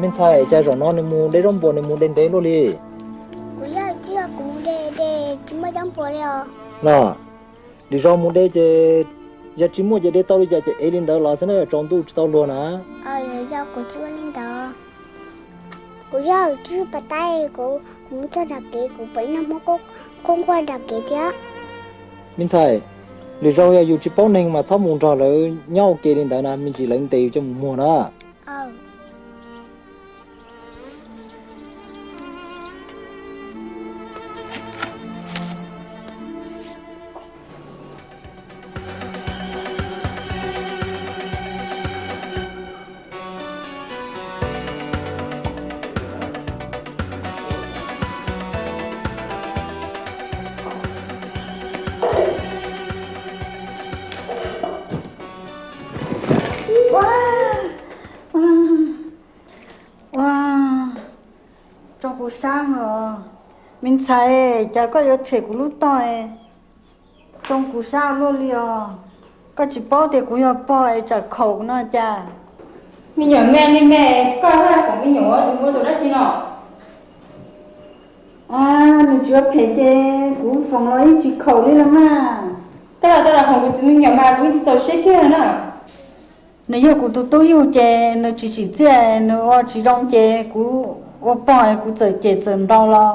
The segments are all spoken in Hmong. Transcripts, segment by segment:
Me ntxhais, cas zaum no nws mus de zaub npuas nws mus de ntev luaj li? Kuv yawg tsis yog kuv mus de de tsis muaj zaub npuas li os. Los, lwm zaus mus de ces yog tsis muaj ces de tau li cas ces ev li ntawd los xwb na, tsaus ntuj tsis tau luag na. Yog kuv tsis ua li ntawd. Kuv yawg tsis pas tais, kuv mus txog nram kev kuv pom ib nag hmoob qub nquag nram kev thiab. Me ntxhais, lwm zaus yog yus tsis paub neeg mas txhob mus nrog lawv nyob ua ke li ntawd na, me ntsis lawv ntes yus coj mus muag na. Ua, tsoo kuv sab os. Me ntxhais, cas koj yuav tshem kuv lub tog, tsoo kuv sab luaj li os. Koj tsis paub tias kuv yog pog es tsam khaum no cas? Me nyuam me li me, koj haj yam me nyuam nws muaj tus dab tsi no? Nws tsis ua phem ces kuv foom los yeej tsis khaum li los mas. Koj los tau los foom kuv tus me nyuam mas kuv yeej tsis txaus siab kiag na. Nws yog kuv tus tub yug ces nws tsis tsim txiaj, nws ua tsis zoo ces kuv ua pog kuv txawm cem txawm ntaus los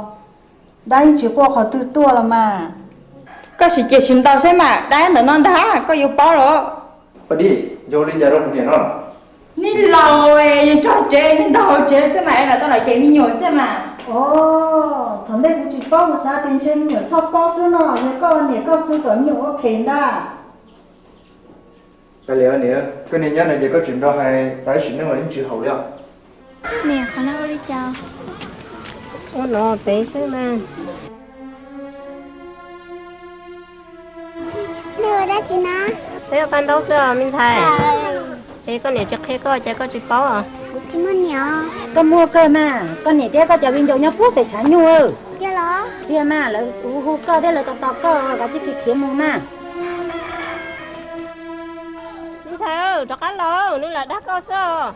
dab yeej tsis quaj qhov twg tuaj los mas. Koj sim cem sim ntaus saib mas, dab ntawm no ntag koj yuav paub los? Paj Dib, yog ua li cas rau kuv niam no? Niag laus es yus nrog tsev niag ntaus hauv tsev xwb mas es los tau los cem me nyuam xwb mas. Os, thaum ntej kuv tsis paub, kuv xav tias ntshe me nyuam txhob paub xwb no, yog koj niam koj txwv kom me nyuam ua phem ntag. Kav liam, koj niag nyab no ces koj tseem nrog hais tas ib sim neej los yeej tsis haum li os. Niam, qhov no ua li cas? Ua no pem xwb mas. Nej ua dab tsi na? Peb ua paj ntaub xwb os me ntxhais. Es koj niam tsis qhia koj ces koj tsis paub os. Kuv tsis muaj niam. Koj muaj kawg mas, koj niam thiab koj cov viv ncaus nyob puag pem tshav nyuj. Tiag los? Tiag mas, lawv kuv hu koj thiab lawv tos tos koj, kav tsij khiav khiav mus mas. Me ntxhais, rov qab los, nws lam dag koj xwb os.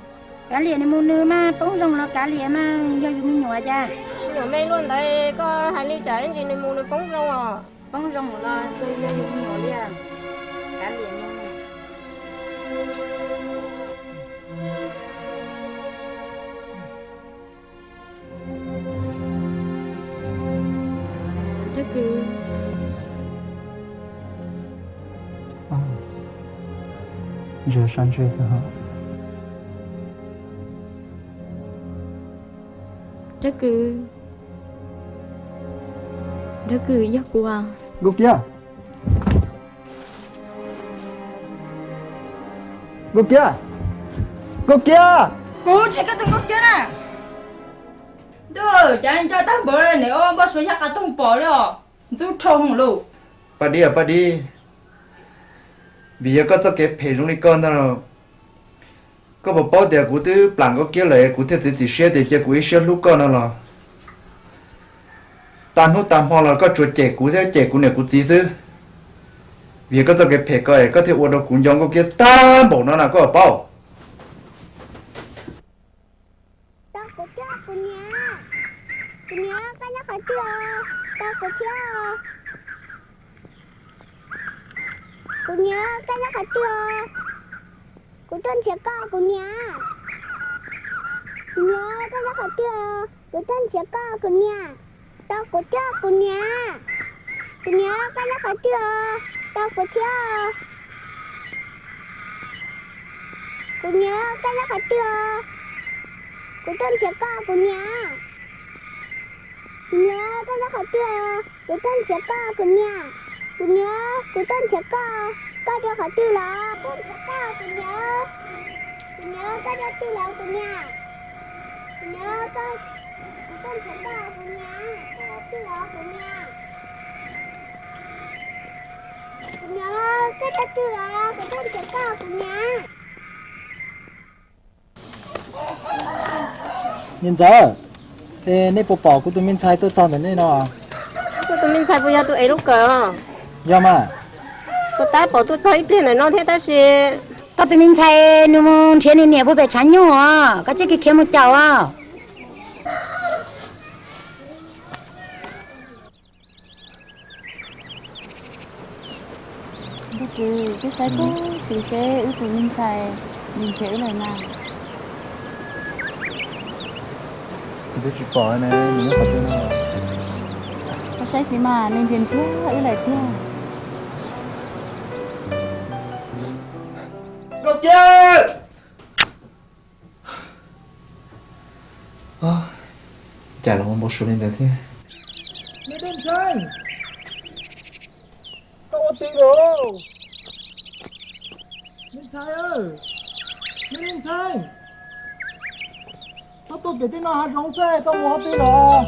Kav liam, nws mus nws mas, poob zoo los kav liam mas, yog yus me nyuam cas. Me nyuam me luaj ntawd koj hais li cas ntsis nws mus nws poob zoo os. Poob zoo los txawm yog yus me nyuam li. Kav liam. Dawb Kwv. Ntsia sab ntsej xwb hos. Dawb Kwv. Dawb Kwv, yog kuv as. Nkauj Kiab. Nkauj Kiab. Nkauj Kiab. Kuv tsis yog koj tus Nkauj Kiab na. Ntuj, cas nco tag npaum li, niam ua nkauj suav yog qas toog pom li os. Ntxub rho lawm. Paj Dib, Paj Dib, vim yog koj txoj kev phem zoo li koj ntag. Koj puas paub tias kuv twb plam Nkauj Kiab lawm kuv thiaj txiav txim siab tias cia kuv ib siab hlub koj no los? Tag hnub tag hmo los koj tsuas cem kuv thiab cem kuv niam kuv txiv xwb. Vim yog koj txoj kev phem ko es koj thiaj ua rau kuv nco Nkauj Kiab tag npaum no na, koj puas paub? Tos kuv thiab kuv niam. Kuv niam, koj nyob qhov twg os? Tos kuv thiab. Kuv niam, koj nyob qhov twg os? Kuv tuaj nrhiav koj kuv niam. Kuv niam, koj nyob qhov twg os? Kuv tuaj nrhiav koj kuv niam. Tos kuv thiab kuv niam. Kuv niam, koj nyob qhov twg os? Tos kuv thiab. Kuv niam, koj nyob qhov twg os? Kuv tuaj nrhiav koj kuv niam. Kuv niam, koj nyob qhov twg os? Kuv tuaj nrhiav koj kuv niam. Kuv niam, kuv tuaj nrhiav koj. Koj rau qhov twg los? Tuaj nrhiav koj kuv niam. Kuv niam, koj rau twg los kuv niam? Kuv niam, kuv tuaj nrhiav koj kuv niam. Koj rau twg los kuv niam? Kuv niam, koj rau twg los? Kuv tuaj nrhiav koj kuv niam. Niam ntxawm, es nej puas pom kuv tus me ntxhais tuaj txog ntawm nej no? Koj tus me ntxhais puas yog tus ev lub kawm? Yog mas. Kuv tab pom tuaj txog ib pliag ntawm no thiab tab sis Koj tus me ntxhais nws mus nrhiav nws niam puag pem tshav nyuj os, koj txhob khiav mus caum os. Npawg Tswv, koj saib puag tid seb wb tus me ntxhais nws nrhiav wb lawm na. Kuv twb tsis pom ne, nws nyob qhov twg no? Koj saib tid mas, nws nrhiav nrhiav wb lawm tiag. Nkauj Kiab! Cas los ua npau suav li ntawd thiab? Me Dej Ntxhee, koj ua twg lawm? Me ntxhais, me Dej Ntxhee, koj tuaj pem tej no hav zoov xwb, koj mus qhov twg lawm?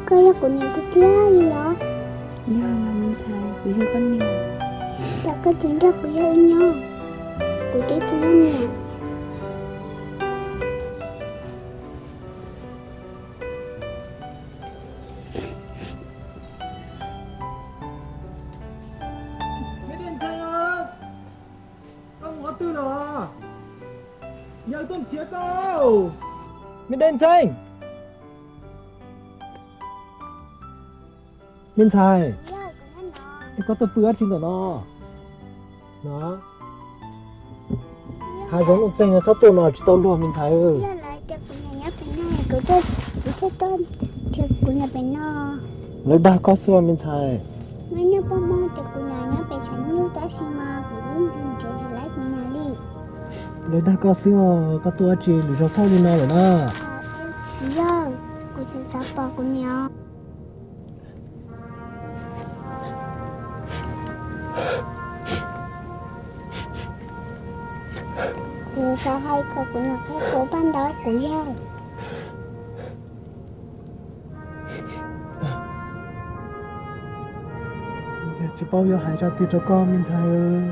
Koj yog kuv niam tiag tiag li los? Yog, me ntxhais, kuv yog koj niam. Cas koj tsis nrog kuv yog ib nyuag, kuv twb tsis yog niam. Me Dej Ntxhee, koj mus qhov twg lawm? Yawg tuaj nrhiav koj. Me Dej Ntxhee. Me ntxhais, es koj tuaj pw dab tsi ntawm no? No, hav zoov nuj txeeg txhob tuaj no tsis tau luag me ntxhais. Yog lawv tias kuv niam nyob pem no, kuv thiaj tuaj nrhiav kuv niam pem no. Lawv dag koj xwb os me ntxhais. Muaj ib hnub poj mob tias kuv niam nyob pem tshav nyuj tab sis mas kuv yeej nrhiav tsis tau kuv niam li. Lawv dag koj xwb os, koj tuaj dab tsi lwm zaus txhob li no lawm na. Tsis yog, kuv tseem xav pom kuv niam. Kuv xav hais kom kuv niam qhia kuv paj ntaub kuv yawg. Tsis paub yuav hais zaj twg rau koj me ntxhais.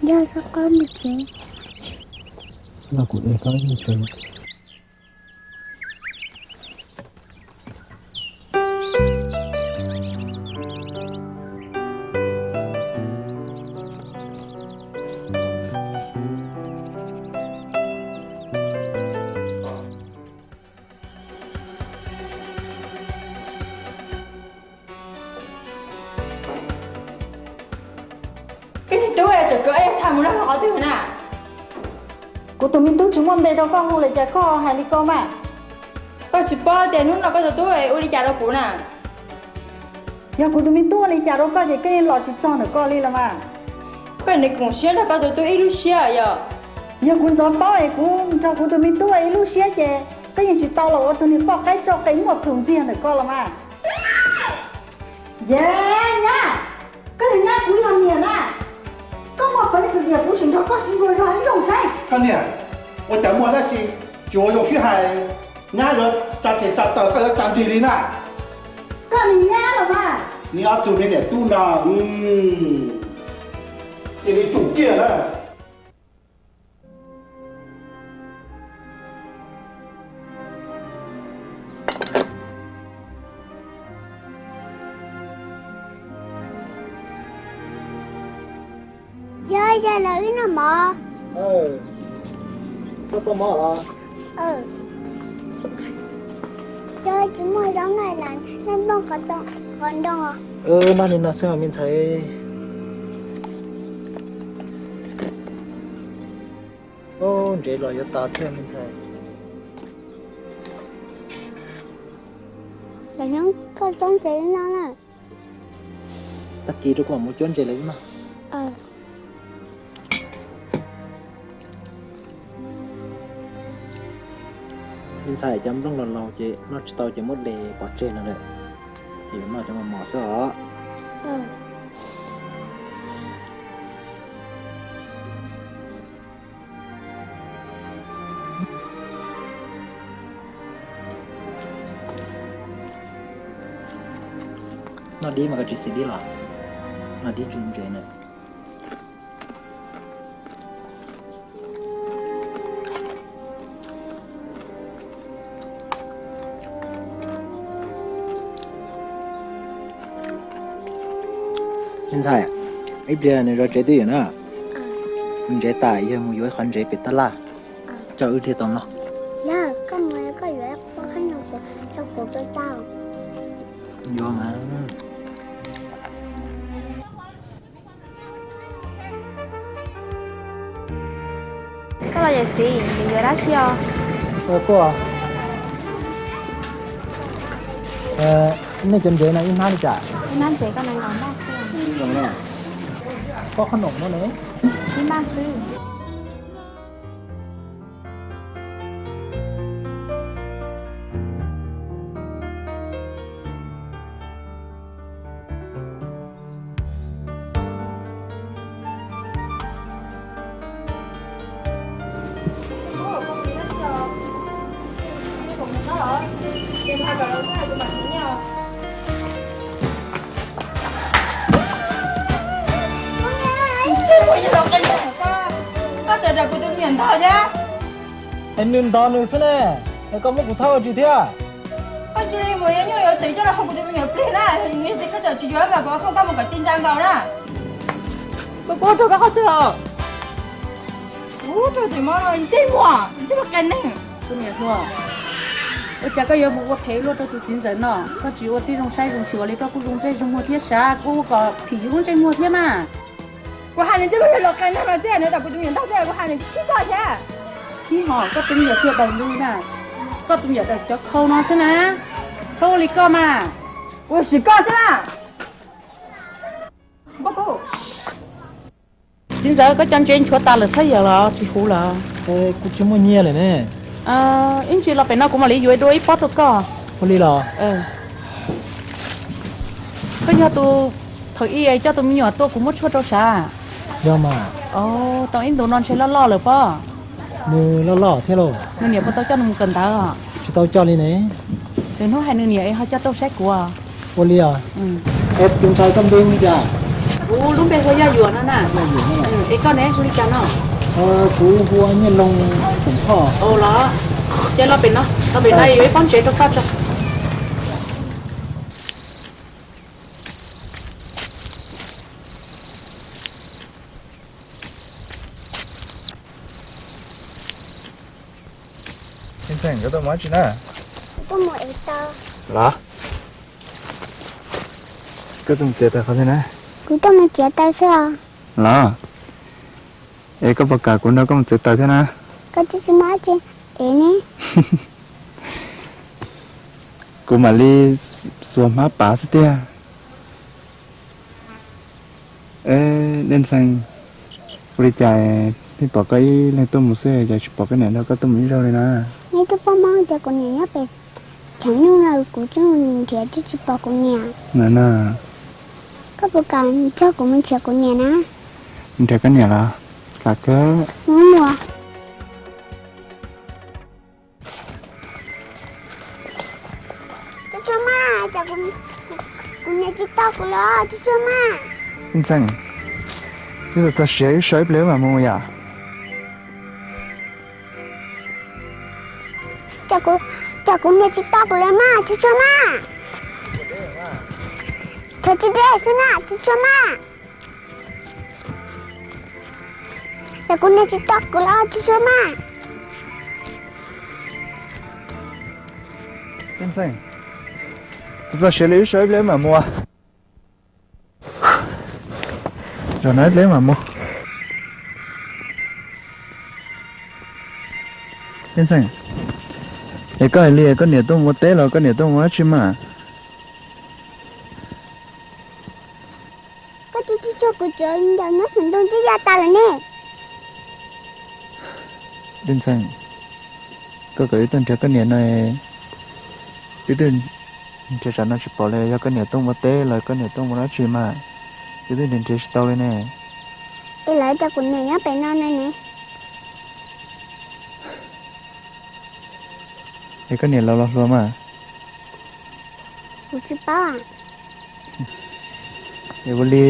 Yog txhob koj mus tsev. Los kuv de koj mus tsev. Koj niag tub, tseem kwv ib txha mus noj qhov twg na? Kuv tus me tub tsis muaj npe rau koj hu li cas koj hais li ko mas. Koj tsis paub tias hnub no koj tus tub ua li cas rau kuv na? Yog kuv tus me tub ua li cas rau koj ces koj yeej los tsis txog ntawm koj li los mas. Koj nws koom siab nrog koj tus tub ib lub siab yog? Yog kuv ntxov paub es kuv nrog kuv tus me tub ib lub siab ces koj yeej tsis tau los ua tus niag poj qaib tso qe muaj plhus ntxiag ntawm koj los mas. Yog nyab, koj yog nyab kuv yog niam na. Koj muaj peev xwm tias kuv sim nrog koj sib nrug zog ib zaug saib. Koj niam, ua cas muaj dab tsi tsis ua zoo sib hais, nyab yuav tsa tes tsa taw koj yuav tsa nrig li na. Koj niag nyab los mas. Neb ob tug me niam tub no cia li tsum kiag na. Yog, yog lawv wb noj mov. Koj tau mov los? Yog tsis muaj zaub noj las, noj nplooj qhov ntoo. Noj li no xwb os me ntxhais. Ntsev los yuav tas thiab me ntxhais. Los nyob koj cuab ntses no na. Tag kis rau kuv mam mus cuab ntses lawm mas. Me ntxhais, cov nplooj los laus ces noj tsis tau ces muab de pov tseg no lawm. Yuav noj cov mos mos xwb os. Noj dib mas koj tsis xis dib los? Noj dib tsis ntse na. Ntxhais, ib pliag nws zov tsev twb yog na. Ntsev tas yog mus yuav ib qhov ntsev pem tab laj coj wb thiaj tau noj. Yuav mas. Koj los yawm txiv, nws yuav dab tsi os? Koj, nej cov ntsev no ib hnab li cas? Ib hnab ntsev koj nees nkaum npaj xwb. Koj qhob noom no ne? Tsib npaj xwb. Koj tseem raws kuv tus me nyuam ntog thiab. Es nws ntog nws xwb ne, es koj muab kuv thauj ua tsi thiab? Koj cia li mus yuav nyuj yuav twm coj los hu kuv tus me nyuam plig na, yog tias koj tseem tsis yuav mas kuv ua foom koj mus kom tij ntsa nkaus na. Kuv kuv rau koj qhov twg os? Ub, rau tim mo no ntsej muag, ntsej muag qe neeg. Ua cas koj yuav mus ua phem luaj rau tus txiv ntxawm no? Koj tsis ua tib zoo saib zoo xyuas li koj kuj zoo ntsej zoo muag thiab sav, kuj ua kom phim yus lub ntsej muag thiab mas. Kuv hais nws ntsej muag yog los qe neeg no xwb, nws tau kuv tus me nyuam ntog xwb, kuv hais nws khib koj thiab. Khib hos koj tus me nyuam tsis yog daus ntws na, koj tus me nyuam daus cov khau no xwb na. Txhob ua li koj mas. Kuv sim koj xwb na. Txiv ntxawm, koj cov ntsev nchuav tas lawm txhob yawm los tsis huv lawm. Kuv tsis muaj nyiaj lawm ne. Ib ntsis los pem no kuv mam li yuav dua ib pob rau koj. Ua li los? Koj yog tus thaum ub coj tus me nyuam tuaj kuv muab tshuaj rau sav? Yog mas. Tau ib ntus no ntshe loj loj lawm pob. Nws loj loj thiab lauj. Nws niam puas tau coj nws mus kawm ntawv? Tsis tau coj li ne. Lwm hnub hais nws niam es ho coj tuaj saib kuv. Ua li os. Es tus ntxhais koj npe hu li cas? Kuv lub npe hu Yaj Yuam no na. Es koj ne hu li cas no? Kuv hu ua Nyiaj Loog Xeem Thoj. Los, ces los pem no, los pem no yuav ib pob ntsev rau koj tso. Ntxhee, koj tuaj mus dab tsi na? Los, koj tuaj mus txiav taws qhov twg na? Kuv tuaj mus txiav taws xwb os. Los, es koj puas kam kuv nrog koj mus txiav taws thiab na? Koj tsis tsis muaj dab tsi ev ne. Kuv mam li xuas hmab pav xwb tiag. Dej Ntxhee, ua li cas pheej pom koj ib leeg tuaj mus xwb, cas tsis pom koj niam nrog koj tuaj mus ib zaug li na? Neb twb pom mas, cas kuv niam nyob pem cheem nyuj no, kuv twb nrhiav twb tsis pom kuv niam. Koj puas kam nrog kuv mus nrhiav kuv niam na? Nrhiav koj niam los? Kam kawg. Tsuj tsuag mas, cas kuv niam tsis tau kuv los, tsuj tsuag mas. Ntxhee, wb txog txog siav wb so ib pliag wb mam mus yom. Cas kuv niam tsis tau kuv los mas, tsuj tsuag mas. Thov tsis deb xwb na, tsuj tsuag mas. Cas kuv niam tsis tau kuv los, tsuj tsuag mas. Ntxhee, txog txog siav li wb so ib pliag wb mam mus. Zaum no ib pliag wb mam mus. Ntxhee, es koj hais li koj niam tuaj mus ua teb los koj niam tuaj mus dab tsi mas? Koj tsis tsuj tsuag, kuv cov ncaws nyob saum ntoo twb ya tas lawm ne. Dej Ntxhee, koj kom wb tuaj nrhiav koj niam no, wb twb Nrhiav tsam no tsis pom li, yog koj niam tuaj mus teb los koj niam tuaj mus dab tsi mas, twb twb nrhiav nrhiav tsis tau li ne. Es lawv tias kuv niam nyob pem no ne ne. Es koj niam laus los hluas mas? Kuv tsis paub. Es ua li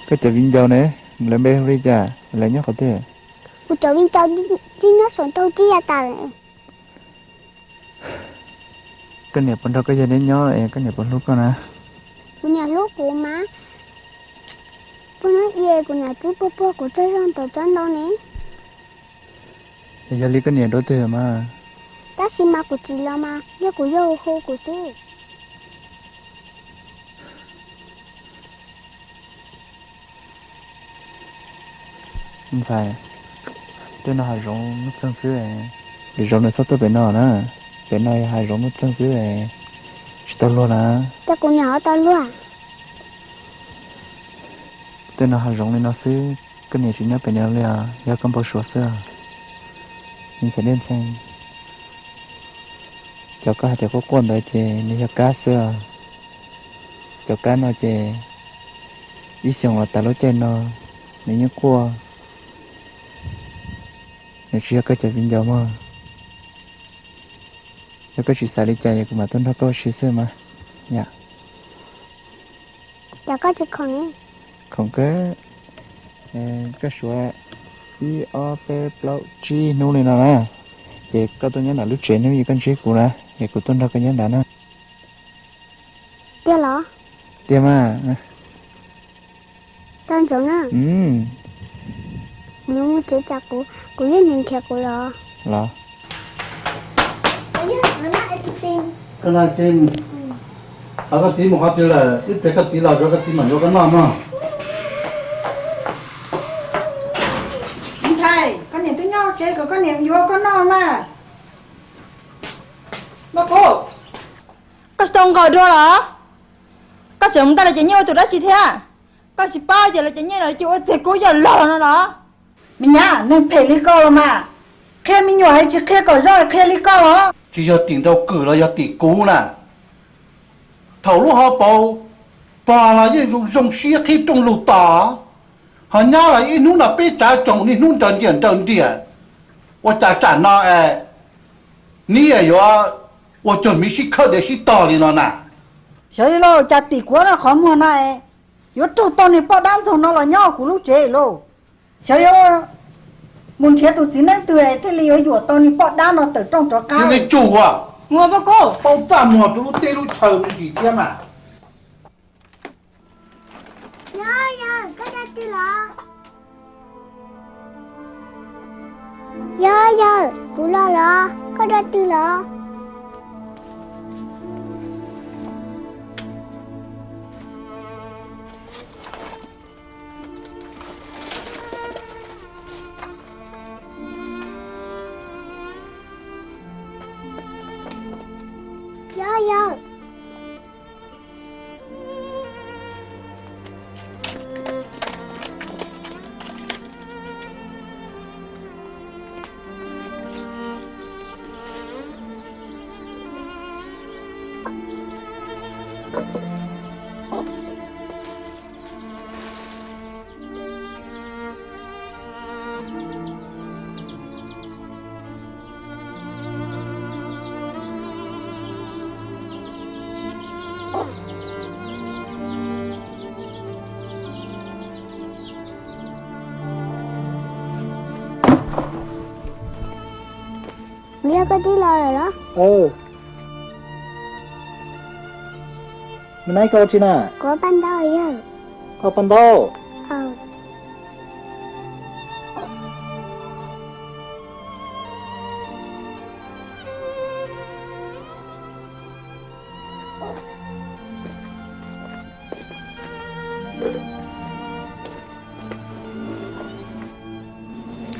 koj cov viv ncaus ne, lawv npe hu li cas, lawv nyob qhov twg? Kuv cov viv ncaus twb nyob saum tau twb ya tas lawm. Koj niam puas nrog koj yawg neb nyob es koj niam puas hlub koj na? Kuv niam hlub kuv mas. Puag hnub i kuv niam twb puag puag kuv tsaug zog ntawm tsob ntoo ne. Es yog li koj niam dua twg mas? Tab sis mas kuv tsis los mas yog kuv yawg hu kuv xwb. Ntxhais, tej no hav zoov nuj txeeg xwb, lwm zaus nws txhob tuaj pem no na. Pem no yog hav zoov nuj txeeg xwb, tsis tau luag na. Cas kuv niam ho tau luag? Tej no hav zoov li no xwb, koj niam tsis nyob pem no li os, yog koj npau suav xwb os. Me ntxhais Dej Ntxhee, cov koj hais tias quaj quaj ntawd ces nws yog kab xwb os. Cov kab no ces ib xyoos los tas lub caij no nws yeej quaj. Nws tsis yog koj cov viv ncaus mog. Yog koj tsis xav li cas es kuv mam tuaj nrog koj ua si xwb mas. Yam, cas koj tsis khoom ne? Khoom kawg. Koj suav ib ob peb plaub tsib hnub li no na, ces koj tuaj nyob nram lub tsev hnub ib koj ntsib kuv na, es kuv tuaj nrog koj nyob nrad na. Tiag los? Tiag mas. Tau ntsoov na. Kuv yuav mus tsev tsam kuv, kuv yeej nrhiav nrhiav kuv los. Los. Koj na, koj txiv mus qhov twg lawm? Ib pliag koj txiv los tso koj txiv mam yuav koj noj mog. Ntxhais, koj niam twb nyob tsev kom koj niam yuav koj noj na. Koj tsis tau nqos dua los? Koj tseem mus ntaj los ces nyiaj ua tus dab tsi thiab? Koj tsis paub tias los ces nyiaj los ces ua txiag kub yog log los no los? Me nyab, neeg phem li koj los mas, qhia me nyuam es tsis qhia kom zoo, qhia li koj los. Tsis yog tim nraug kwm los yog tim kuv na. Thaum lub hauv paus pog los yeej zoo zoo siab qhib rooj lug tos, ho nyab los ib hnub no peb tsav tsoom niaj hnub nraws nriam nraws nriam. Ua cas tsam no es neb yuav ua cuag miv sib khawb diav sib tog li no na? Xyov li lauj, cas tim kuv qhov muag no es yuav raug tau niag poj dab ntxaug no los nyob kuv lub tsev lauj. Xyov yuav mus nrhiav tus txiv neeb twg es thiaj li yuav yuam tau niag poj dab no tawm rooj rov qab. Tus niag tsum, paub txaj muag rau lub teb lub chaw me ntsis thiab mas. Yawg, yawg, koj dua twg los? Yawg, yawg, kuv los los, koj dua twg los? Yawg, yawg. Yog koj twb los lawm los? Me nab, koj ua tsi na? Kuv ua paj ntaub yawg. Koj ua paj ntaub?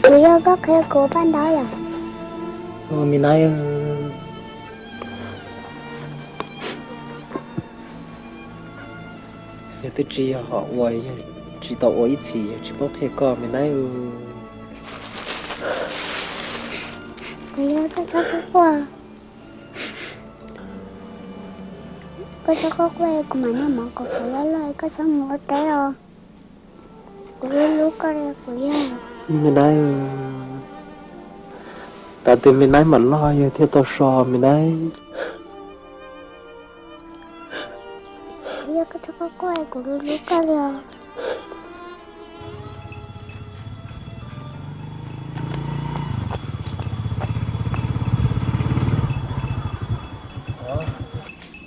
Kuv yog koj qhia kuv paj ntaub yom? Me nab, yog twb tsis yog hom uas yog tsis tau ua ib txhis yog tsis paub qhia koj me nab. Kuv yog koj txhob quaj. Koj txhob quaj quaj, kuv mam noj mov kom kuv loj loj, koj txhob mus ua teb os. Kuv hlub hlub koj li kuv yawg. Me nab, tas twg me nab mam loj yawg thiaj tau so me nab. Kuv yawg, koj txhob quaj quaj, kuv hlub hlub koj li os.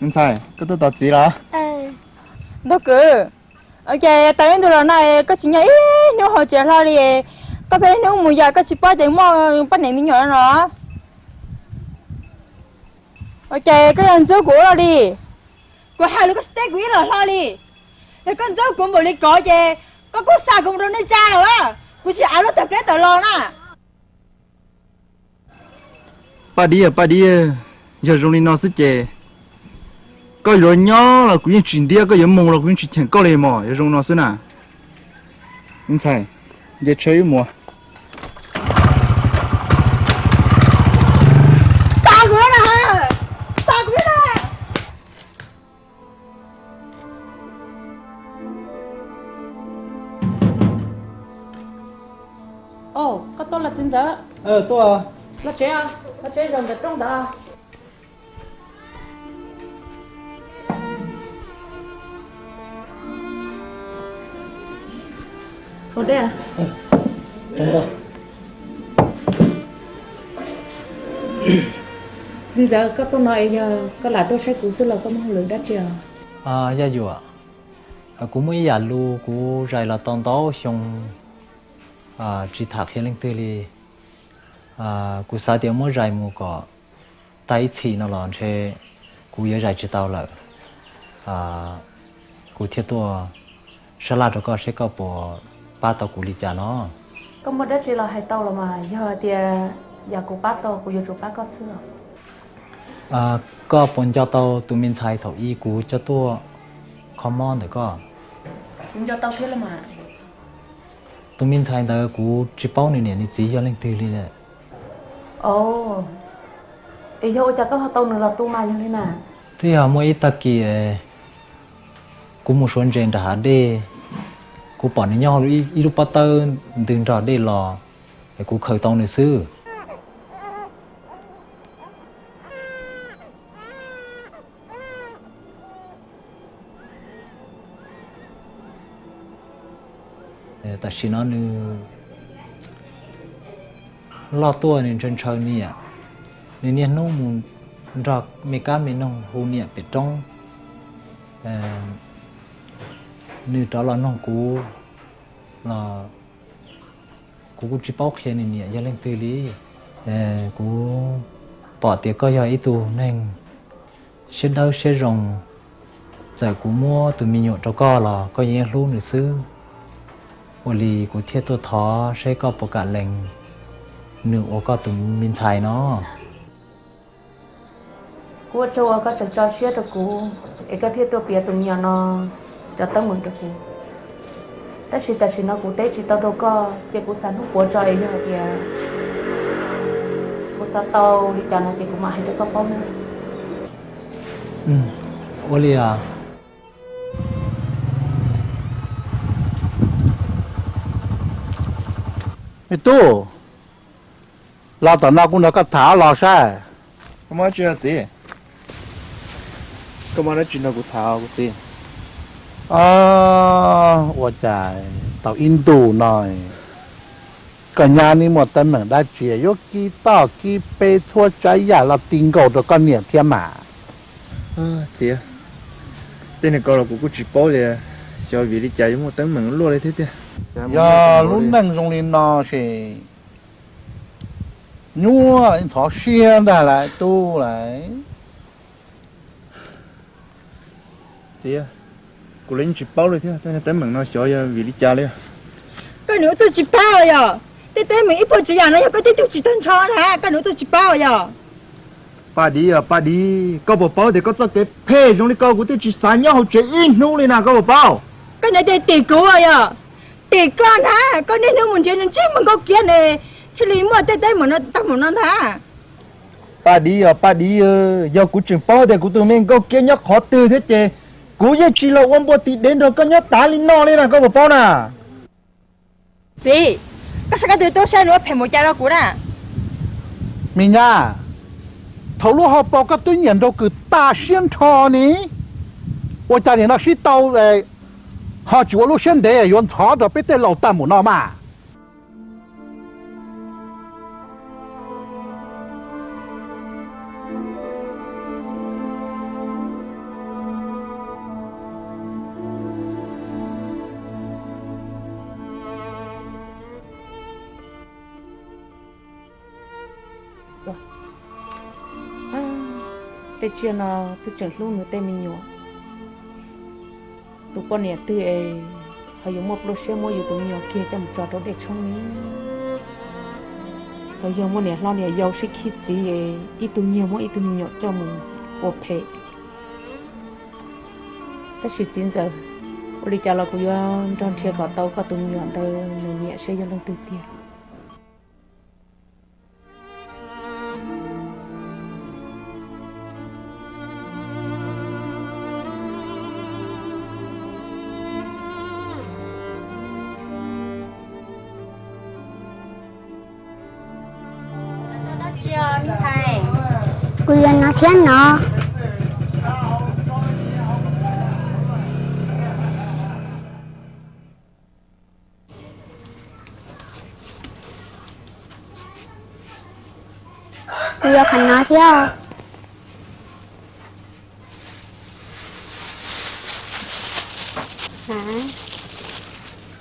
Me ntxhais, koj tuaj tos txiv los? Npawg Kwv, ua cas tau ib ntus los no koj tsis nyob ib hnub hauv tsev hlo li? Koj pheej hnub mus yam koj tsis paub tias muaj poj niam me nyuam no? Ua cas koj yuav ntxub kuv ua luaj li? Kuv hais lus koj tsis teb kuv ib los hlo li. Yog koj ntxub kuv npaum li ko ces koj kuj xa kuv mus rau nej tsa lawm, kuv tsis av lub tawg pleb tawm los na. Paj Dib, Paj Dib, yog zoo li no xwb ces koj yuav nyob los kuv yeej tsis ntiab, koj yuav mus los kuv yeej tsis cheem koj li mog, yog zoo no xwb na. Me ntxhais, nce tsheb wb mus. Koj tuaj los txiv ntxawm? Los tsev, los tsev zaum ntawm rooj ntawd. Txiv ntxawm, koj tuaj no es yog koj lam tuaj saib kuv xwb los koj muaj hauj lwm dab tsi os? Yaj Yuam, kuv muaj ib yam lus kuv zais los tau ntau xyoo tsis tham qhia leej twg li. Kuv xav tias muab zais mus kom tag ib txhis no los ntshe kuv yuav zais tsis tau lawm. Kuv thiaj tuaj sab laj rau koj seb koj puas pab tau kuv li cas no. Koj muaj dab tsi los hais tau los mas, yog tias yam kuv pab tau kuv yuav tsum pab koj xwb. Koj puas nco tau tus me ntxhais thaum ub kuv coj tuaj kho mob ntawm koj? Kuv nco tau thiab los mas. Tus me ntxhais ntawd kuv tsis paub nws niam nws txiv yog leej twg li. Es yog ua cas koj ho tau nws los tu mas yog li na? Twb yog muaj ib tag kis kuv mus suav ntses nram hav dej, kuv pom nws nyob hauv ib lub pob tawb ntws nrog dej los, es kuv khaws tau nws xwb. Tam sim no nws loj tuaj nws ntshaw ntshaw niam, nws niaj hnub mus nrog me kab me noog hu niam pem roob. Nws rov los noog kuv los kuv kuj tsis paub qhia nws niam yog leej twg li. Kuv pom tias koj yog ib tug neeg siab dawb siab zoo, txawm kuv muab tus me nyuam rau koj los koj yeej hlub nws xwb. Ua li kuv thiaj tuaj thov seb koj puas kam lees nws ua koj tus me ntxhais no. Kuv ua tsaug uas koj tseem tso siab rau kuv es koj thiaj tuaj piav tus me nyuam no cov teeb meem rau kuv. Tab sis tam sim no kuv teb tsis tau rau koj ces kuv xav hnub puav tso es yog hais tias kuv xav tau li cas no ces kuv mam hais rau koj paub na. Ua li os. Me tub, los tom no kuv nrog koj tham los saib. Koj muaj dab tsi txiv? Koj muaj dab tsi nrog kuv tham kuv txiv? Ua cas tau ib ntus no koj nyab neb muaj teeb meem dab tsi yuav kib toj kib peb txhua tsav yam los ti nkaus rau koj niam thiab mas? Txiv, tej niag ko los kuv kuj tsis paub li, xyov vim li cas yuav muaj teeb meem luaj li thiab tiag. Yog lub neej zoo li no ces nyuaj ntxhov siab ntag lauj tub lauj. Txiv, kuv los yeej tsis paub li thiab, tej niag teeb meem no xyov yog vim li cas li. Koj nws ua txuj tsis paub yog? Tej teeb meem ib puas tsav yam no yog koj twb cug tsis tag nrho na, koj nws ua txuj tsis paub yog? Paj Dib, Paj Dib, koj puas paub tias koj txoj kev phem zoo li ko kuv thiaj tsis xav nyob hauv tsev ib hnub li na, koj puas paub? Koj nws tias tim kuv yog, tim koj na, koj niaj hnub mus nrhiav nws ntsej muag nkaus kiag ne, thiaj li muaj tej teeb meem no tau mus no ntag. Paj Dib os Paj Dib, yog kuv tseem paub tias kuv tus me Nkauj Kiab nyob qhov twg thiab ces kuv yeej tsis los ua npua tis dev nrog koj nyob tav li no li na, koj puas paub na? Txiv, koj saib koj tus tub sab nws ua phem mus cas rau kuv na. Me nyab, thaum lub hauv paus koj twb nyiam nraug kws tag siab nrho ne, ua cas nim no sib tau ho tsis ua lub siab ntev yuav ntxhov rau peb tej laus tag mus no mas. Tej tsiaj no twb tseem hlub nws tej me nyuam. Tus poj niam twg es ho yuav muaj pluaj siab muab yus tus me nyuam kiag coj mus tso rau dej tshoob ne? Ho yog muaj niam hlob niam yau sib khib txiv es ib tug nyiag muab ib tug me nyuam coj mus ua phem. Tab sis txiv ntxawm, ua li cas los kuv yuav nrog nrhiav kom tau koj tus me nyuam ntawd nws niam seb yog leej twg tiag. Kuv yuav no thiab no. Kuv yuav qhov no thiab.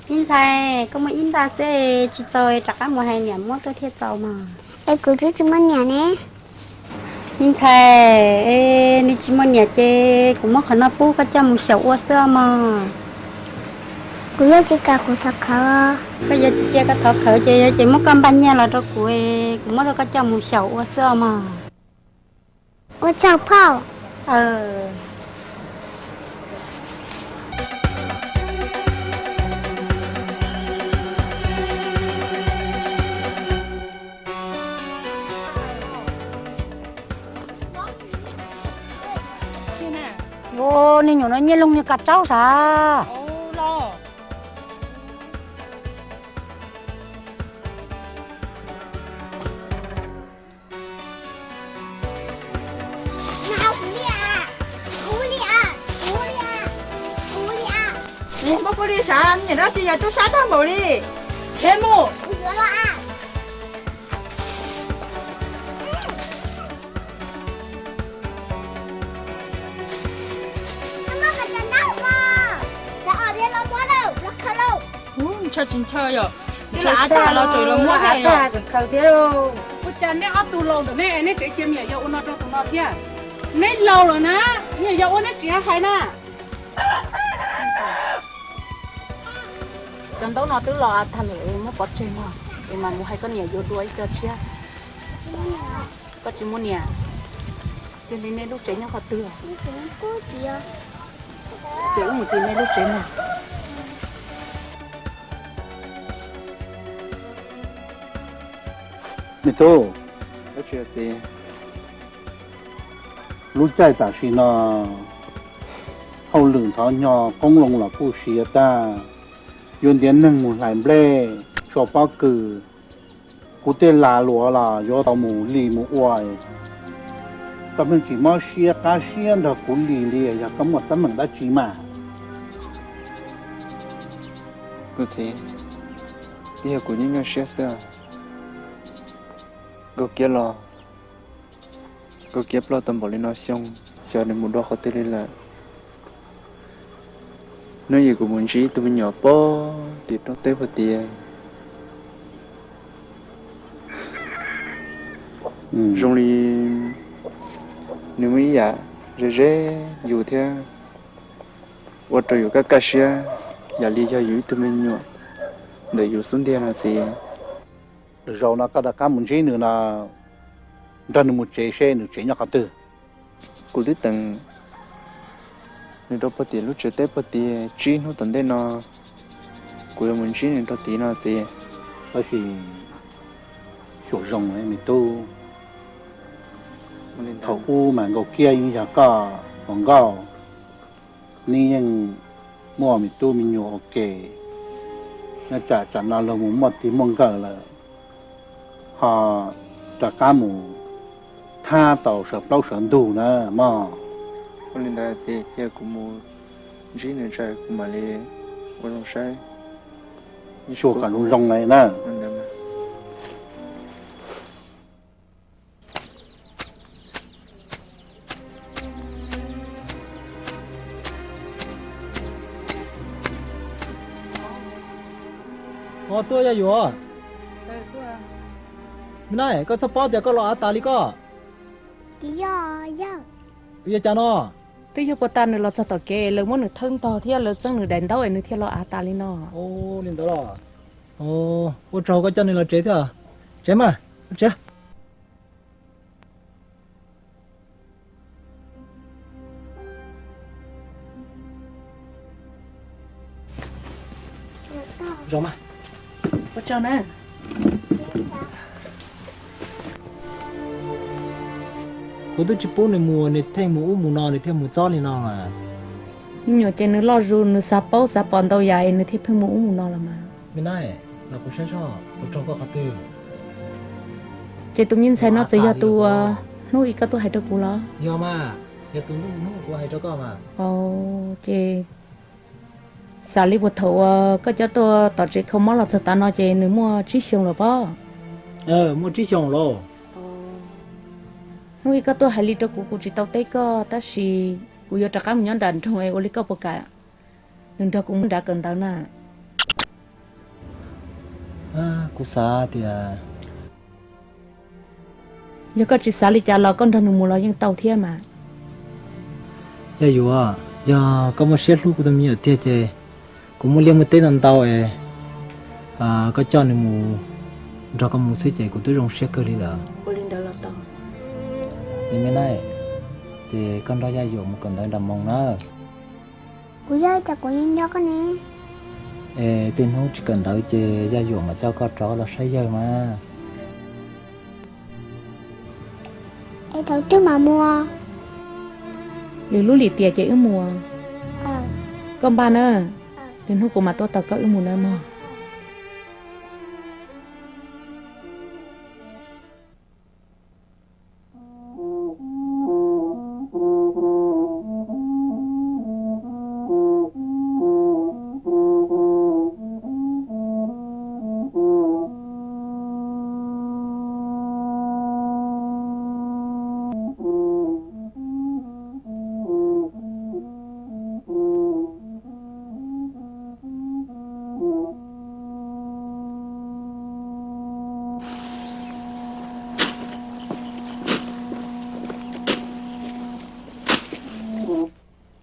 Me ntxhais, koj muaj ib nta xwb tsis txaus rov qab mus hais niam muab tuaj thiaj txaus mas. Es kuv twb tsis muaj niam ne. Me ntxhais, nws tsis muaj niam ces kuv muab qhov no pub koj coj mus xyaum ua xwb os mog. Kuv yog tsis kam kuv thov khawv. Koj yog tsis cia koj thov khawv ces yog ces muab koj npaj nyiaj los rau kuv, kuv muab rau koj coj mus xyaum ua xwb os mog. Ua tsaug phauj. Niag nyuam no nyiaj loog niag kav tsaub sav. Muab kuv li sav, niam dab tsi yog tub sab tag npaum li. Khiav mus. Ntshaw tsis ntshaw yom? Twb lam av tag los tseem los muab hais yom? Ua cas neb ob tug laus ntawm neb, neb tseem cia me nyuam yaus ua no rau tus no thiab? Neb laus lawm na, me nyuam yaus ua neb tseem hais na. Cov ntaub no twb los av tag lawm, muab pov tseg mog, es mam mus hais koj niam yuav dua ib co tshiab. Koj tsis muaj niam, yog li nej lub tsev nyob qhov twg? Ces wb mus tim nej lub tsev mog. Me tub, lub caij tam sim no hauj lwm ntxhov nyog qoob loo los kuj siav tag, yuav ntiav neeg mus hlais nplej, tso pob kws, kuv tej lag luam los yuav tau mus lis mus ua. Koj pheej tsis mob siab qab siab nrog kuv lis li, yog koj muaj teeb meem dab tsi mas? Kuv txiv, twb yog kuv nyuaj nyuaj siab xwb. Nkauj Kiab los, Nkauj Kiab ploj tau npaum li no xyoo, xyov nws mus dua qhov twg li lawm. Hnub yim kuv mus ntsib tus me nyuam pog tim roob teb puag tid, zoo li nws muaj ib yam ze ze yus thiab, ua rau yus kaj kaj siab, yam li yog yus ib tug me nyuam ntawm yus xub ntiag no txiv. Zaum no koj rov qab mus ntsib nws no, nrog nws mus tsev seb nws tsev nyob qhov twg. Kuv twb teem nws rau puag tim lub tsev teb puag tid tsib hnub tom ntej no, kuv yuav mus ntsib nws rau tid no txiv. Tab sis xyuam zoo me tub, Thaum ub mas Nkauj Kiab yeej yog koj hluas nkauj, neb yeej muaj me tub me nyuam ua ke, nyob tsam tsam no luag mus muaj txij muaj nkawm lawm, ho rov qab mus thab tau sawv plaub sawv ntug na mog. Ua li ntawd ces cia kuv mus ntsib nws tso kuv mam li ua zoo saib. Tsuag kom zoo zoo na. Ho tuaj Yaj Yuam. Me na, koj txhob paub tias koj los av tas li koj. Ua cas no? Twb yog puag ta nws los txog tom kev lawv muab nws thawb ntog thiab lawv txeeb nws daim ntaub es nws thiaj los av tas li no. Li ntawd los? Ua tsaug koj coj nws los tsev thiab. Tsev mas, tsev. Kuv twb tsis pub nws mus, nws pheej mus ub mus no, nws thiaj mus txob li no mas. Me nyuam ces nws loj zus, nws xav paub xav pom ntau yam es nws thiaj pheej mus ub mus no los mas. Me na, los kuv saib soj, kuv raug koj qhov twg? Ces tus me ntxhais no txawm yog tus hnub ib koj tuaj hais rau kuv los? Yog mas, yog tus hnub hnub kuv hais rau koj mas. Ces xav li puag thaum uas koj coj tuaj tom tsev kho mob los txog tav no ces nws muaj tsib xyoos lawm pob? Muaj tsib xyoos lawm. Hnub ib koj tuaj hais li rau kuv, kuv tsis tau teb koj, tab sis kuv yuav rov qab mus nyob nram nroog es ua li koj puas kam nws nrog kuv mus nrad kawm ntawv na? Kuv xav tias, yog koj tsis xav li cas los koj nrog nws mus los yeej tau thiab mas. Yaj Yuam, yog koj muaj siab hlub kuv tus me nyuam tiag ces kuv muaj liaj muaj teb ntau ntau es koj coj nws mus, nrog koj mus xwb ces kuv twb zoo siab kawg li lawm. Ua li ntawd los tau. Me na, ces koj nrog Yaj Yuam mus kawm ntawv nram Moos na. Kuv yog cas kuv nyob nco koj ne. Es tej hnub tsis kawm ntawv ces Yaj Yuam mam coj koj rov los saib yawg mas. Es thaum twg mam mus? Lwm lub lim tiam ces wb mus. Koj npaj na, lwm hnub kuv mam tuaj tos koj wb mus na mog.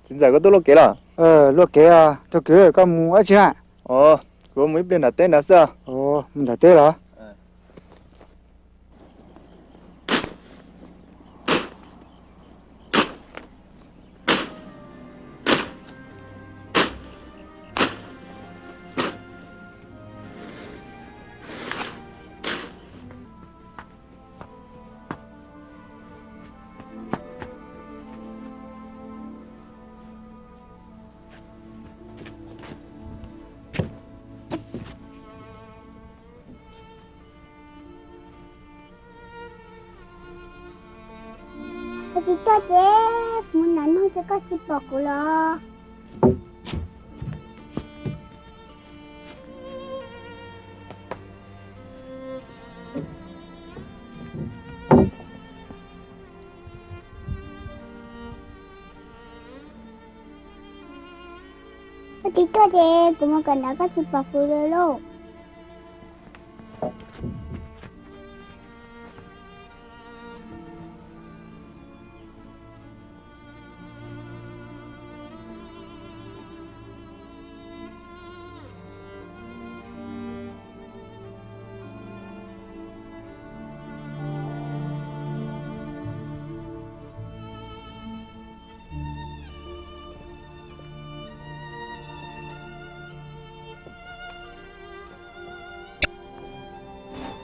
Txiv ntxawm, koj tuaj luaj kev los? Luaj kev, thaum kws koj mus dab tsi na? Kuv mus ib pliag nram teb nrad xwb. Mus nram teb los? Koj tsis tuaj ces kuv mus nram nroog ces koj tsis pom kuv los? Koj tsis tuaj ces kuv mus kawm ntawv koj tsis pom kuv li lauj.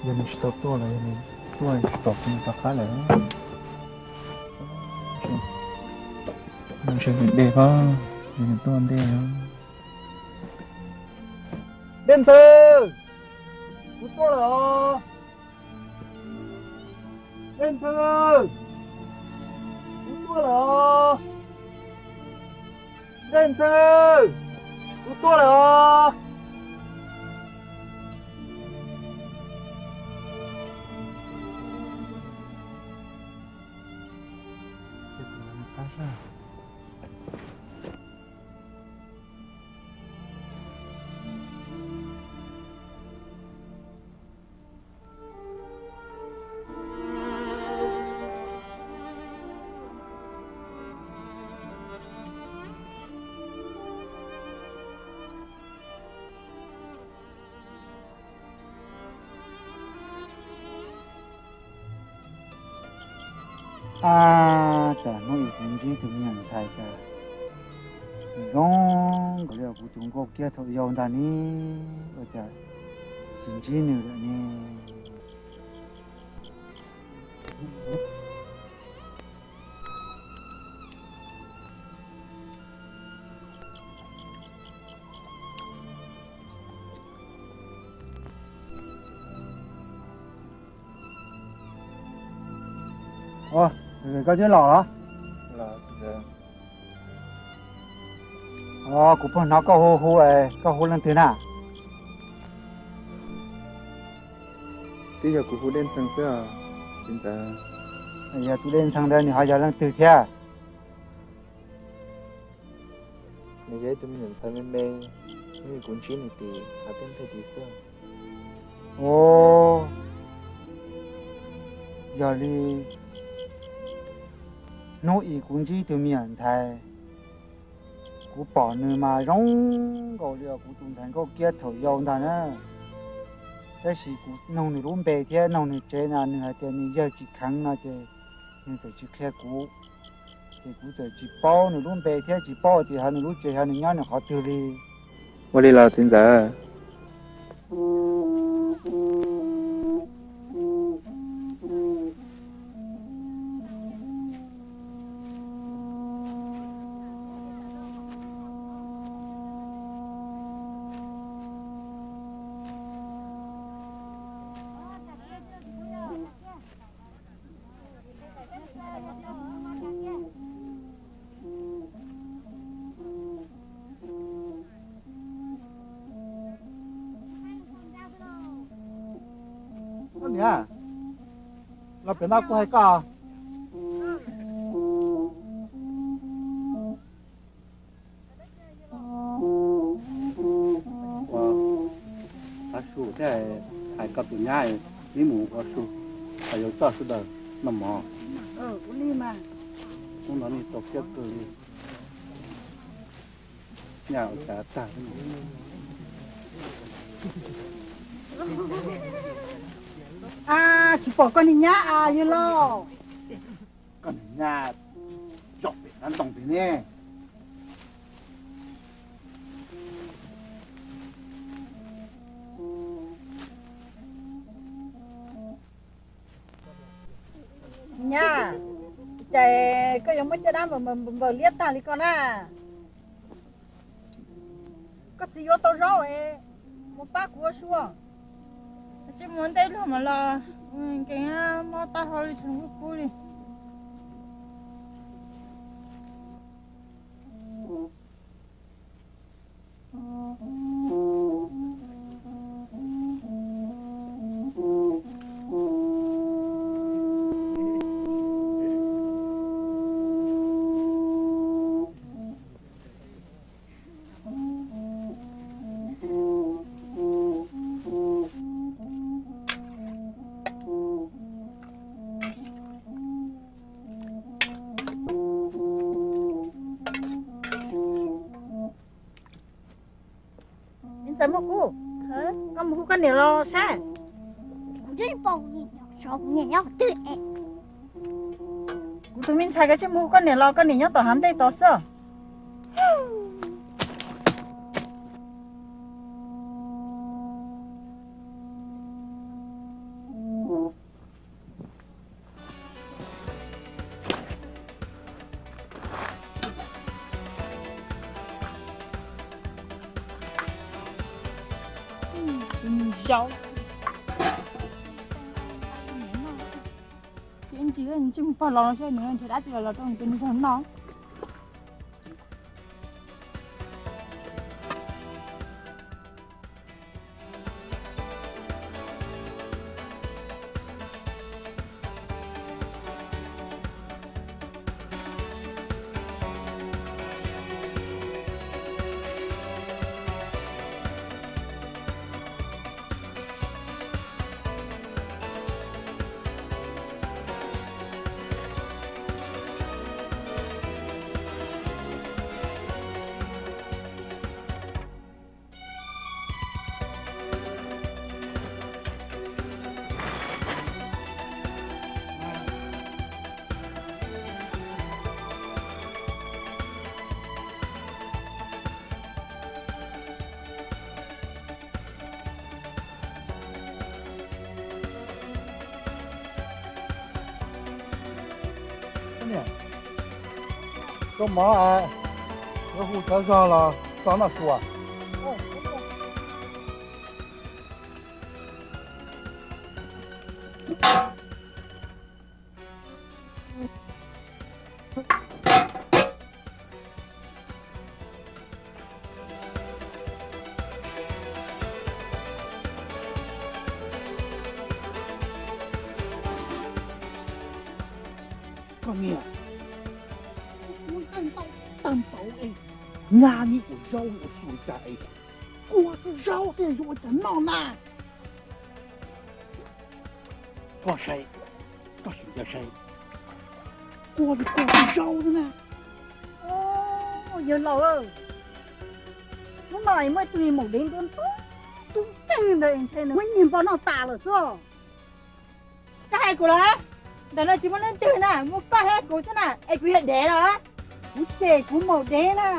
Yog nws tsis tau tuaj los yog nws tuaj tsis pom kuv rov qab lawm. Ntshe nws dej pab, nws tuaj ntej. Dej Ntxhee, kuv tuaj lawm os. Dej Ntxhee, kuv tuaj lawm os. Dej Ntxhee, kuv tuaj lawm os. Ab, cas hnub ib kuv ntsib tus me nyuam ntxhais cas zoo nkaus li kuv tus nkauj kiab thaum yau ntag ne, ua cas tsis ntsib nws lawm ne? Koj twb los los? Kuv pheej hnov koj hu hu, koj hu leej twg na? Twb yog kuv hu Dej Ntxhee xwb, txiv ntxawm. Yog tus Dej Ntxhee ntawd nws ho yog leej twg thiab? Nws yog ib tug me nyuam ntxhais me me, hnub ib kuv ntsib nws tim hav teb nteg tid xwb. Ov, yog li hnub ib kuv ntsib tus me nyuam ntxhais, kuv pom nws mas zoo nkaus li kuv tus ntxhais nkauj kiab thaum yau ntag na. Tab sis kuv noog nws lub npe thiab noog nws tsev no nws hais tias nws yawg tsis kheev no ces nws txawm tsis qhia kuv, ces kuv txawm tsis paub nws lub npe thiab tsis paub tias ho nws lub tsev ho nws nyob nws qhov twg li. Ua li los txiv ntxawm. Koj niam, los pem no kuv hais koj. Ua, tav su thiab, hais koj tus nyab, ib mus ua su, hais yuav coj sawv daws noj mov. Hnub no nej txaus siab kawg li. Nyaj ua cas tag. Tsis pom koj niag nyab as yawg laus. Koj niag nyab zaum pem qab ntoo pem ne. Nyab, cas koj yuav muab caj dab npawm liab tag li ko na? Koj txiv yuav tau zaub es mus pab kuv ua su. Tsis mus ntej luag mam los, nkees mob taub hau li tshee kub kub li. Ntxawm Muaj Kub, koj mus hu koj niam los saib. Kuv twb pom kuv niam nyob qhov twg es. Kuv tus me ntxhais, koj cia li mus hu koj niam los, koj niam nyob tom hav ntej tod xwb. Tsaus. Ces ntsis ntsej muag pog los no seb nws nrhiav dab tsi los los rau nws tus niag zog noj. Koj mov, yuav hu cov zog los tso noj sua. Koj niam, kuv nqaij ntau tag npaum es nyab neb ua zaub ua su cas es kua zaub thiab yuav ua cas noj na? Koj saib, koj sim ncaws saib, kua li kua zaub xwb na. Yawg laus, hnub no es muaj ib tug maum dev ntua ntua tub teej ntawd ntshe nws muab nyiag npog noj tas lawm xwb. Koj hais kuv los? Ntawm no tsis muaj leej twg na, muaj koj thiab kuv xwb na, es kuv yog dev los? Kuv cem kuv maum dev na,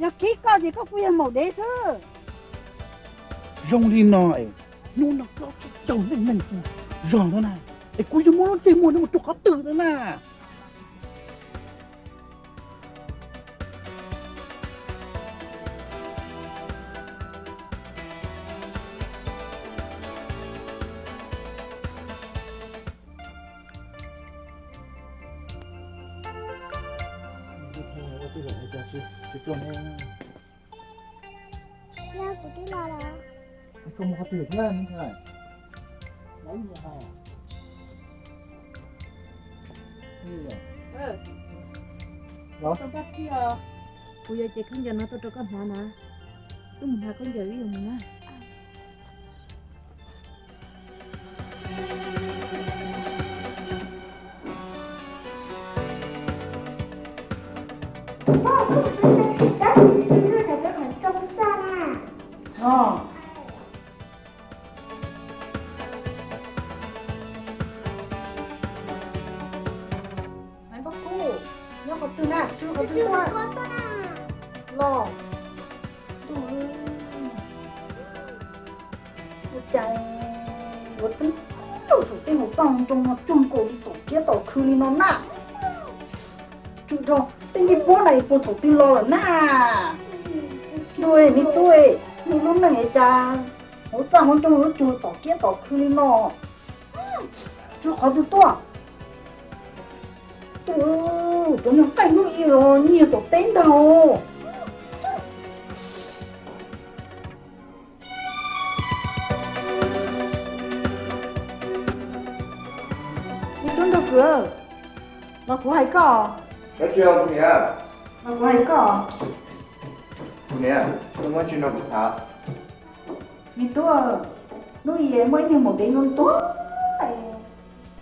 yog khib koj ces koj kuj yog maum dev xwb. Zoo li no es hnub no plaub tsib caug leej neeg kuv zog no na, es kuv yuav muab lub ntsej muag no mus rau qhov twg no na? Yog kuv twb los lawm. Koj mus qhov twg thiab me ntxhais? Los, kuv yuav cev khaub ncaws no tuaj rau koj hnav na. Wb mus hnav khaub ncaws wb yuav mus na. Maiv Npauj Kub, nyob qhov twg na, tsw qhov twg tuaj los? Ua cas yuav twb lub saum tej hauv txaj hauv ncoo no cuag nkaus li tom kiab tom khw li no na? Tsw dhau tej ncej puab na puag thaum twg los lawm na? Ntuj, me tub, nej lub neej es cas hauv txaj hauv ncoo yuav cuag tom kiab tom khw li no? Tsw qhov twg tuaj? Tus, cov nyuag nqaij hnub i los nyiag tom teb ntag. Me tub Nraug Kwm, los kuv hais koj. Dab tsi os kuv niam? Los kuv hais koj. Kuv niam, koj muab tsi nrog kuv tham? Me tub, hnub i muaj ib niag maum dev ntuag ntuag,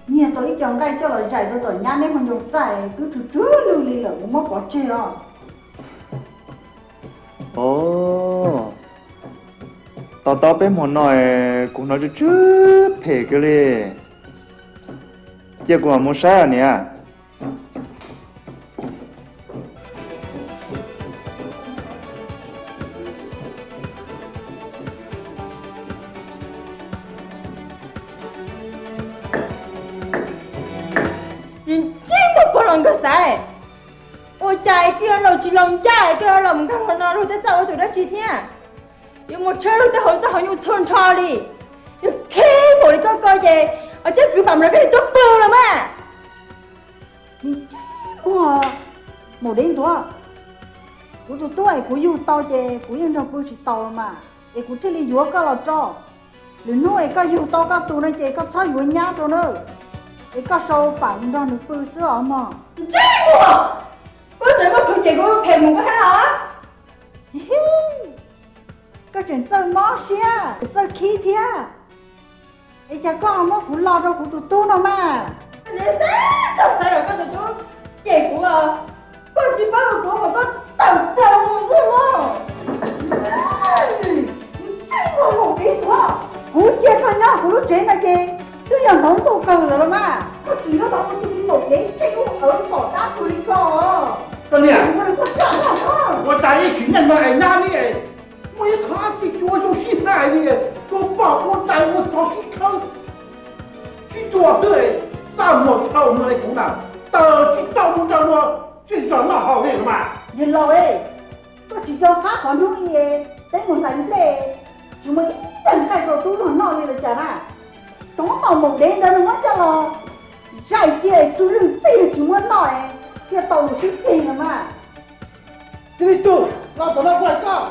nyiag tau ib co nqaij coj los zais rau tom nyab neb hauv ncoo txaj, twb tsw tsw lug li lawm, kuv muab pov tseg os. Tos tos peb hmo no kuv hnov tsw tsw phem kiag li. Cia kuv mam mus saib os niam. Ntsej muag pog los nkawg xaiv, ua cas es koj yuav laus tsis laus ncaj es koj yuav los mus nkag hlo no rau tej txaj ua tus dab tsi thiab? Yuav mus tshawb luag tej hauv txaj hauv nyuj txhua nrho li. Yog khib npaum li koj ko ces, ua tsaug kwv pam nrog koj niam tub pw los mas. Ua, maum dev ntuav, kuv tus tub es kuv yug tau ces kuv yeej nrog pw tsis taus los mas, es kuv thiaj li yuav koj los rau. Lwm hnub es koj yug tau koj tus no ces koj txhob yuav nyab rau na, es koj sau pam nrog nws pw xwb os mog. Ntsej muag, koj tseem muaj plhus cem kuv phem mus koj thiab los? Koj tseem txawj mob siab, txawj khib thiab. Es cas koj muab kuv lo rau kuv tus tub no mas? Koj niam xav txog xav los koj tus tub cem kuv os. Koj tsis paub kuv kom koj tawm plaws mus xwb los. Ntsej muag maum dev ntuav, kuv cia koj nyob kuv lub tsev no ces twb yog hnov ntuj kawg lawm los mas. Koj tsis nyob tau ua tus maum dev ntsej muag awv pom dab tuag li ko. Koj niam, ua cas ib sim neej no es nyab li es muaj ib qho tsis tshua zoo sib hlais li, tsuas pom ua dais ua tsov sib khawb sib tua xwb, txaj muag dhau no li kuv na, tawm tsis tau mus nrog luag sib zog noj haus li los mas. Yawg laus, koj tsis nco qab qhov hnub i xeeb mus hlais nplej, tsis muaj ib tug nqaij rau tub luag noj li los cas na? Tsov tom maum dev ntawd nws muab coj los zais cia tsw lwj txij tsis muab noj, thiaj tau lus sib ceg no mas. Cia li tus los tom no kuv hais koj.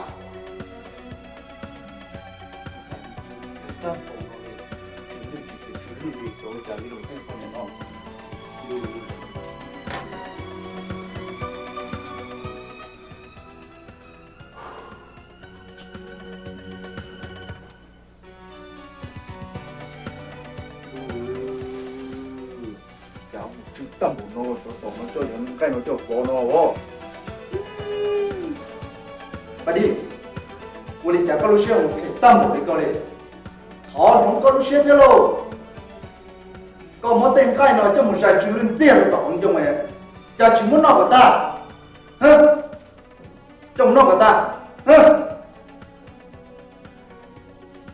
Cas mus tsw tag npaum no, tsov tom no coj yog nqaij no coj pov no os. Paj Dij, ua li cas koj lub siab mus phem tag npaum li ko li? Thov hloov koj lub siab thiab lauj. Koj muab tej nqaij no coj mus zais tsw lwj ntxiag rau tom hauv ncoo, cas tsis muab noj kom tag? Coj mus noj kom tag.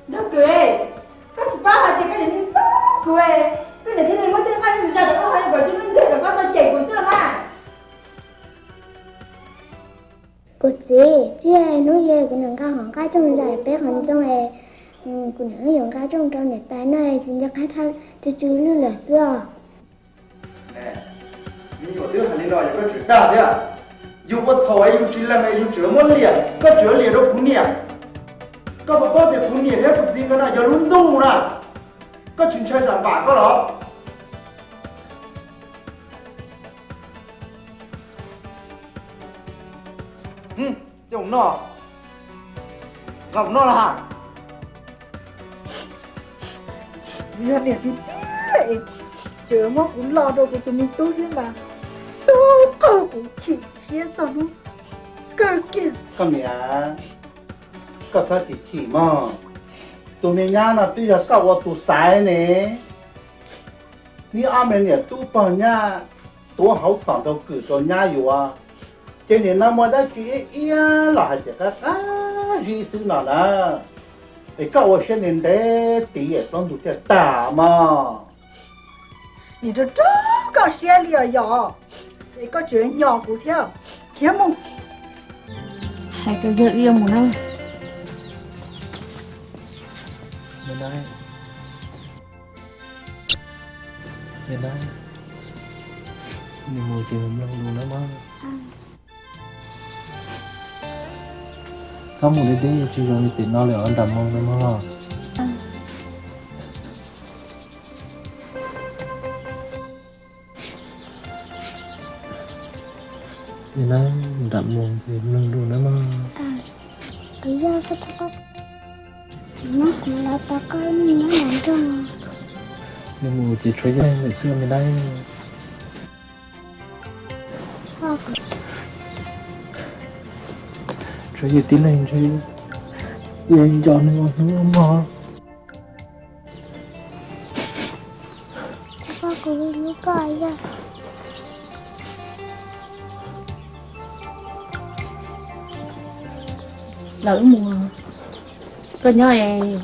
Nraug Kws, koj tsis paub hais tias koj niam ntxub kuv, koj niam thiaj li muab tej nqaij no zais tom koj hauv ncoo kom tsw lwj ntxiag kom koj tau cem kuv xwb los mas. Kuv txiv, txij hnub yog kuv niam nqa hom nqaij coj mus zais peb qhov ncoo es, kuv niam wb yuav nqa coj rau niam tais noj es tsis nco qab tsw tsw lwj lawm xwb os. Me nyuam twb hais li no yog koj tseem dag thiab. Yus ua txhaum es yus tsis lees es yus tseem muab liam, koj tseem liam rau kuv niam. Koj puas paub tias kuv niam thiab kuv txiv nkawd no yog lub ntuj na, koj tsis ntshai tsam pam koj los? Coj mus noj, nqa mus noj na. Yog niam txiv tiag es tseem muab kuv lo rau kuv tus me tub thiab mas, tub qawg kuv chim siab txog hnub kawg kiag. Koj niam, koj txhob chim chim mog. Tus me nyab no twb yog koj ua tus xaiv ne. Neb ob me niam tub pog nyab tuav hauv txhom nraug kws rau nyab yuav, ces nim no muaj dab tsi ib iab los hais tias qab qab zib xwb no na. Es koj ua siab ntev ntev tid es plaub ntug thiaj tag mog. Nim rau rau koj siab li os yom, es koj tseem nyom kuv thiab. Khiav mus. Hais rau yawg wb yuav mus na. Nws mus ces mus mloog lus na mog. Txhob mus deb deb, tsis zoo li pem no lawm os, nram moo no mog. Nram moo ces mloog lus na mog. Nws mus ces tshuav yawg leeg lawm xwb me dab. Tshuav yawg tib leeg ntshe, yawg nco nws ua hnub mog. Lawv wb mus, koj nyob es,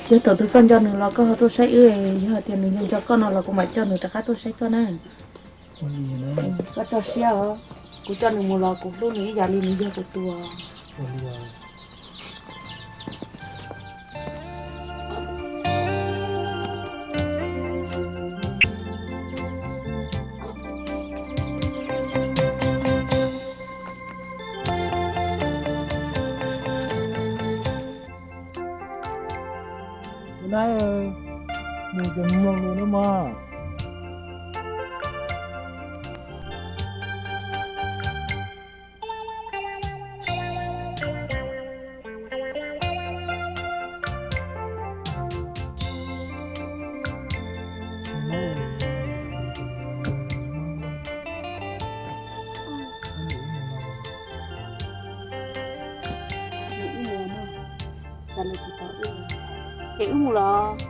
yog thaum twg koj nco nws los koj ho tuaj saib wb, yog hais tias nws nco koj no los kuv mam coj nws rov qab tuaj saib koj na. Koj tso siab os, kuv coj nws mus los kuv hlub nws ib yam li nws yog kuv tus. Saib, nws tseem mloog lus no mas. Es wb mus los?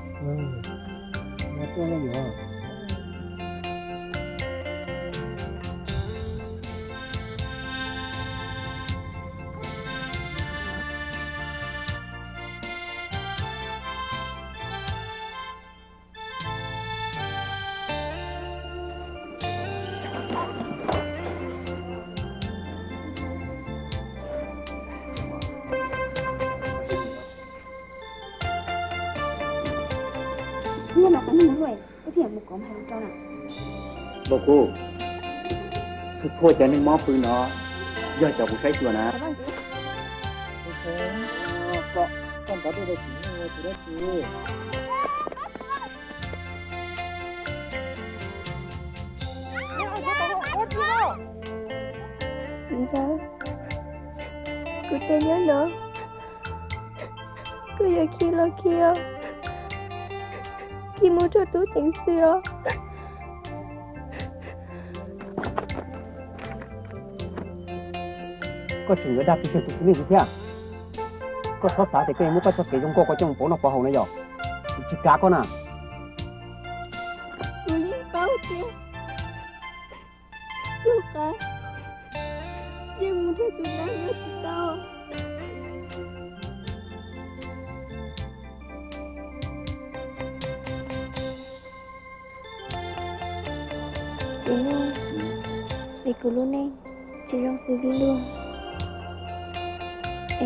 Npawg Kub, txhua txhua cov neeg mob pw no yog cov kuv saib xyuas na. Kuv tej nyob no, kuv yuav khi los khi os, khi mus rau tub ceev xwm os. Koj tseem yuav dag pes tsawg tus txiv neej ntawd thiab? Koj txhob xav tias koj yuav muab koj txoj kev zoo nkauj ko coj mus pauv noj pauv haus na yom. Kuv tsis kav koj na. Kuv yeej paub tias tus qaib yeej mus nrog tus dab nyob tsis tau. Txiv neej, vim kuv lub neej tsis zoo xws li luag,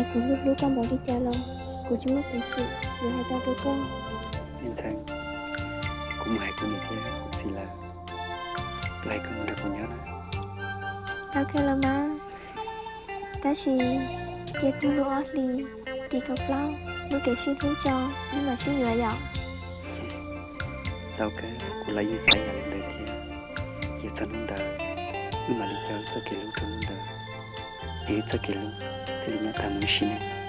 es kuv hlub hlub koj npaum li cas los kuv tsis muaj peev xwm yuav hais tau rau koj. Me ntxhais, kuv mus hais kuv niam thiab kuv txiv lawm, kuv hais koj mus nrog kuv nyob na. Tau kawg los mas, tab sis cia txog lub ob hlis tim kaum plaub lub kev sib hlub tso, wb mam sib yuav yom. Tau kawg, kuv los yeej xav yam li ntawd thiab. Cia txog hnub ntawd wb mam li cog wb txoj kev hlub rau hnub ntawd, es wb txoj kev hlub thiaj li nyob tag mus ib sim neej.